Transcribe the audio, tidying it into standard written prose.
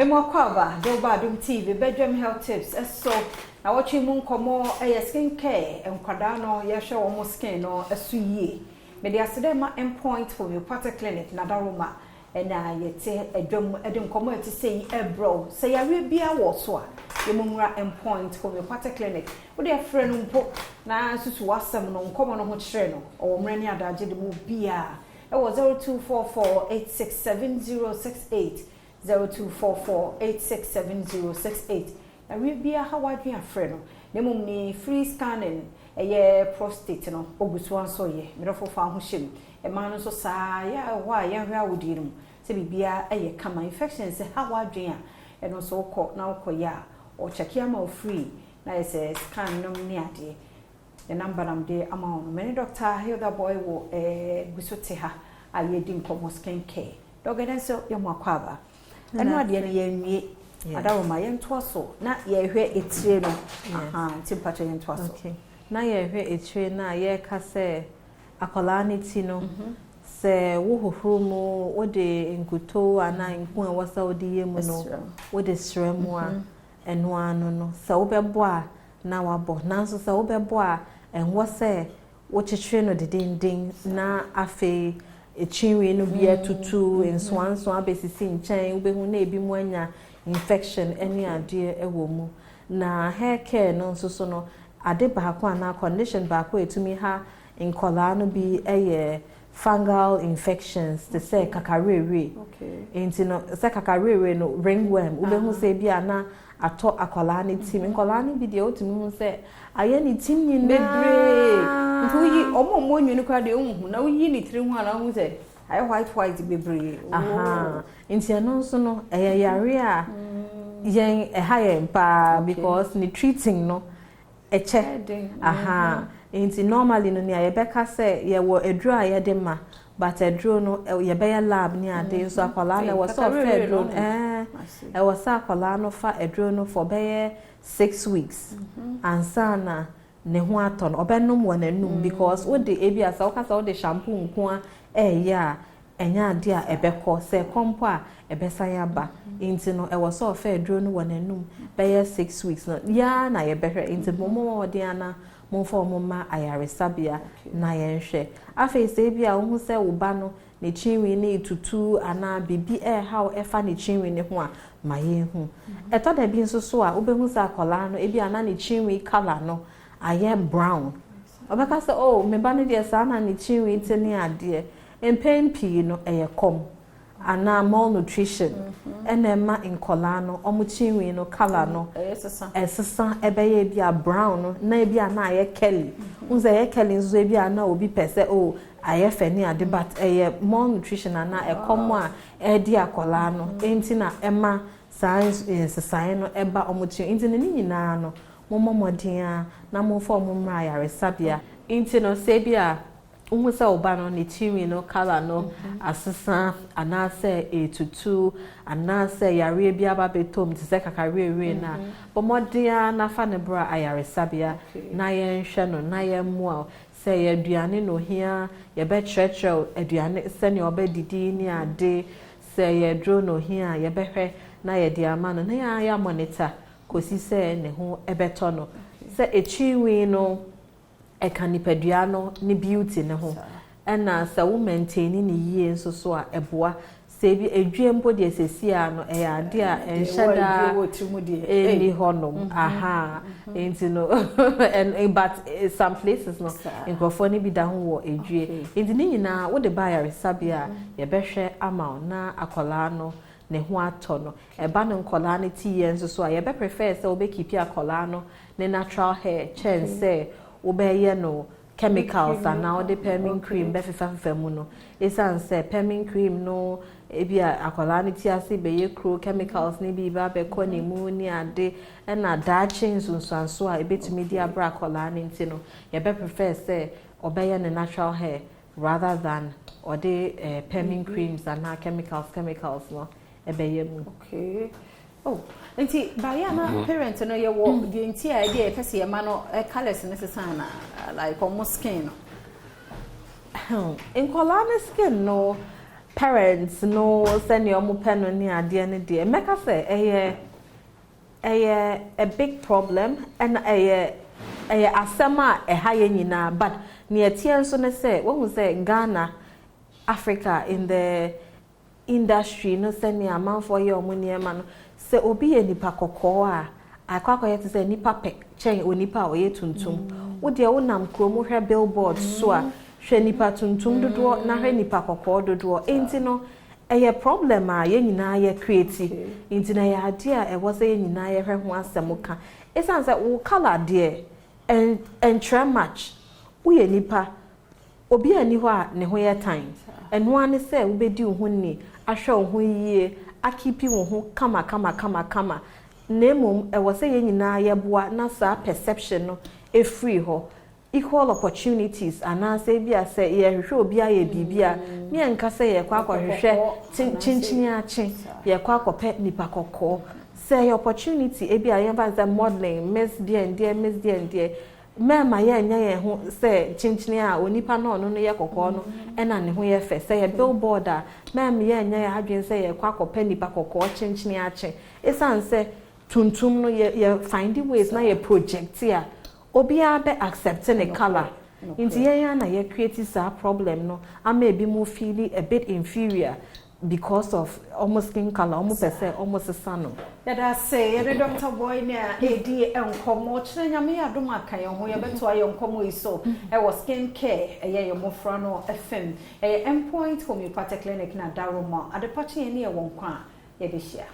Mema wo akwaaba de wo ba Adom TV Bedwam Health Tips so. Na wɔtwe mu nkɔmmɔ yɛ skin care, nkwadaa no yɛhwɛ wɔn skin no so yie. Mede aseda ma Mpoint Homeopathic Clinic, Nadaroma, ɛna yɛte adwam de nkɔmmɔ a ɛte sɛ yi ɛrebrɛ wo. Sɛ yareɛ biara wɔ so a, yɛmmɔ nwura Mpoint Homeopathic Clinic. Wode frɛ no mpo na susu w'asɛm no, nkɔmmɔ no ho kyerɛ no. Ɔwɔ mmerɛ ne adagye de ma obiara ɛwɔ 0244 867068, 0244 867068. Yareɛ biara ha w'adwene a, frɛ no. Na mmom ne free scanning, ɛyɛ prostate no, ɔgu so nso yɛ. Mmerɛfo fa ho hyɛ mu. Mmaa no nso saa, yɛ a ɛhɔ a yɛnhwɛ awodie no mu sɛ biribiara ɛyɛ kama. Infections ha w'adwene a, ɛno nso wokɔ na wokɔyɛ a, ɔkyɛke ama wo free na yɛ sɛ scan nom ne adeɛ. Ne number nam de ama wo no. Mene Dr. Hilda Boy wɔ gu so te ha a yɛdi nkɔmmɔ skin care. Dɔgɛdɛ nso yɛ mo akɔ aba. Ɛno adeɛ no yɛnwie. Adaroma, yɛntoa so na yɛhwɛ etire no. Nti mpakyɛ, yɛntoa so. Okay. Na yɛhwɛ etire no a, yɛreka sɛ akwadaa ne ti no, sɛ wohohoro mu, wode nkutoo anaa nku a ɛwɔ sɛ wode yɛ mu no, wode srɛ mu a, ɛno ano no, sɛ wobɛbɔ a na wabɔ. Nanso sɛ wobɛbɔ a, ɛnwɔ sɛ wokyekyere no dedenden na afei etwinwi no bi atutu nsoansoa abɛsisi nkyɛn. Wobɛhu na ebi mu anya infection ne adeɛ wɔ mu. Na hair care no nso so no, ade baako anaa condition baako a ɛtumi ha nkɔlaa no bi yɛ fungal infections te sɛ kakareere. Nti no, sɛ kakareere no, ringworm, wobɛhu sɛ ebi a na atɔ akwadaa ne tim. Nkɔlaa no bi deɛ, wotumi hu sɛ ayɛ ne tim nyinaa bebree. Nti woyi ɔmo a ɔmo nwini koraa deɛ, wohu na woyi ne tiri ho a, na wohu sɛ ayɛ white white bebree. Aha, nti ɛno nso no ɛyɛ yare a yɛn ɛha yɛn paa because ne treating no ɛkyɛ. Aha, nti normally no, nea yɛbɛka sɛ yɛwɔ aduro a yɛde ma, but aduro no yɛbɛyɛ lab ne ade nso. Akwadaa no, ɛwɔ sɛ ɔfɛ aduro no, ɛwɔ sɛ akwadaa no fa aduro no for bɛyɛ 6 weeks ansa na ne ho atɔ no. Ɔbɛnom wɔ n'anum because wode ebi a sɛ woka sɛ wode shampoo nko a ɛɛyɛ a, ɛnyɛ ade a ɛbɛkɔ. Sɛ ɛkɔ mpo a, ɛbɛsan aba. Nti no, ɛwɔ sɛ ɔfɛ aduro no wɔ n'anum bɛyɛ 6 weeks no yaa na yɛbɛhwɛ. Nti mo mo wɔden ana momfa wɔn mma ayaresabea na yɛnhwɛ. Afei sɛ ebi a wohu sɛ wo ba no ne tirinwi ne tutu anaa biribi ɛrehaw ɛfa ne tirinwi ne ho a, ma yɛnhu. Ɛtɔ da bi nso so a, wobɛhu sɛ akwadaa no ebi a na ne tirinwi colour no ayɛ brown. Ɔbɛka sɛ, "Oh, me ba no deɛ, saa na ne tirinwi te" ne adeɛ. Mpɛn pii no, ɛyɛ kɔm anaa malnutrition ɛna ɛma nkɔlaa no ɔmo tirinwi no colour no ɛsesa, ɛbɛyɛ ebi a brown no na ebi a na ayɛ curly. N sɛ ɛyɛ curly nso, ebi a na obi pɛ sɛ, oh, ayɛ fɛ ne ade, but ɛyɛ malnutrition anaa ɛkɔm a ɛdi akɔlaa no nti na ɛma saa nsesaeɛ no ɛba ɔmo tiri. Nti ne nyinaa no, mommɔ mmɔden a na momfa ɔmo mmra ayaresabea. Nti no, sɛ ebi a wohu sɛ wo ba no ne tirinwi no colour no asesa anaasɛ etutu anaasɛ yareɛ bi aba bɛtɔ te sɛ kakareewie no a, bɔ mmɔden a nafa ne bra ayaresabea na yɛnhwɛ no na yɛmmoa wo. Sɛ yɛ aduane na ohia, yɛbɛkyerɛkyerɛ aduane sɛnea ɔbɛdidi ne ade. Sɛ yɛ aduro na ohia a, yɛbɛhwɛ na yɛde ama no na yɛayɛ monitor kɔsi sɛ ne ho ɛbɛtɔ no. Sɛ etwirinwi no ɛka nipadua no ne beauty ne ho, ɛna sɛ wo maintain ne yie nso so a, ɛboa. Sɛ ebi edwie mpo deɛ, sɛsi a no ɛyɛ ade a ɛnhyɛ daa ɛnni hɔnom. Aha, nti no and but some places no, nkurɔfoɔ no bi da ho wɔ edwie. Nti ne nyinaa, wode ba ayaresabea a, yɛbɛhwɛ ama wo na akwadaa no ne ho atɔ no. Ɛba no nkɔlaa no ti yɛ nso so a, yɛbɛ prefer sɛ wobɛ keep akɔlaa no ne natural hair kyɛn sɛ wobɛyɛ no chemicals anaa wode perming cream bɛfefafefa mu no, ɛsiane sɛ perming cream no, ebi a akwadaa no ti ase bɛyɛ kuro, chemicals ne bi ba bɛkɔ ne mu ne ade, ɛna daakye nsunsuanso a ebɛtumi de abrɛ akwadaa no. Nti no, yɛbɛ prefer sɛ ɔbɛyɛ ne natural hair rather than ɔde perming creams anaa chemicals no ɛbɛyɛ mu. Okay. Oh, nti baayɛ a na parent no yɛwɔ deɛ nti a ɛde a yɛpɛ sɛ yɛma no colours no sesa na like ɔmo skin no. Nkwadaa no skin no, Parents no, sɛnea ɔmo pɛ no ne adeɛ no deɛ, mɛka sɛ ɛyɛ a big problem, ɛna ɛyɛ asɛm a ɛha yɛn nyinaa. But nea ɛteɛ nso ne sɛ, wɔhu sɛ Ghana, Africa, in the industry no, sɛnea amanfoɔ yɛ ɔmo nneɛma no, sɛ obi yɛ nipa kɔkɔɔ a, akɔyɛ te sɛ nipa pɛ kyɛn onipa a ɔyɛ tuntum. Wo deɛ, wonam kurom, hwɛ billboard so a, hwɛ nipa tuntum dodoɔ na hwɛ nipa kɔkɔɔ dodoɔ. Enti no ɛyɛ problem a yɛn nyinaa yɛ create. Nti na yɛ adeɛ a ɛwɔ sɛ yɛn nyinaa yɛhwɛ ho asɛm ka, ɛsiane sɛ wo colour deɛ ɛnkyerɛ much. Woyɛ nipa, obi a ni hɔ a ne ho yɛ tan. Ɛnoa ne sɛ wobɛdi wo ho ni, ahwɛ wo ho yie, akeep wo ho kama kama kama kama. Na mmom ɛwɔ sɛ yɛn nyinaa yɛboa na saa perception no efiri hɔ. Equal opportunities, anaasɛ ebi a sɛ yɛhwehwɛ obi ayɛ biribi a, ne yɛn nka sɛ yɛkɔ akɔhwehwɛ kyinkyin akye, yɛkɔ akɔpɛ nipa kɔkɔɔ. Sɛ ɛyɛ opportunity ebi a yɛmfa sɛ modeling, Miss deɛ ndeɛ, Miss deɛ ndeɛ, mmarima, yɛnyɛ yɛn ho sɛ kyinkyin a onipa no ɔno no yɛ kɔkɔɔ no ɛna ne ho yɛ fɛ. Sɛ yɛ billboard a, mmarima, yɛnyɛ yɛn adwene sɛ yɛkɔ akɔpɛ nipa kɔkɔɔ kyinkyin akye, esan sɛ tuntum no yɛ find ways na yɛ project a obiara bɛ accept ne colour. Nti yɛn ya na yɛ create saa problem no ama ebi mu feel a bit inferior because of ɔmo skin colour. Ɔmo pɛ sɛ ɔmo sesa no. Yɛda ase. Yɛde Dr Boy ne a ɛdi nkɔmmɔ. Kyerɛ Nyame yɛ adom aka yɛn ho, yɛbɛtoa yɛn nkɔmmɔ yi so ɛwɔ skin care, ɛyɛ yɛn mmɔfra no fam. Ɛyɛ Endpoint Homeopathic Clinic na Daroma Adepakye. Yɛn ne yɛwɔ nkwa a yɛbɛhyia.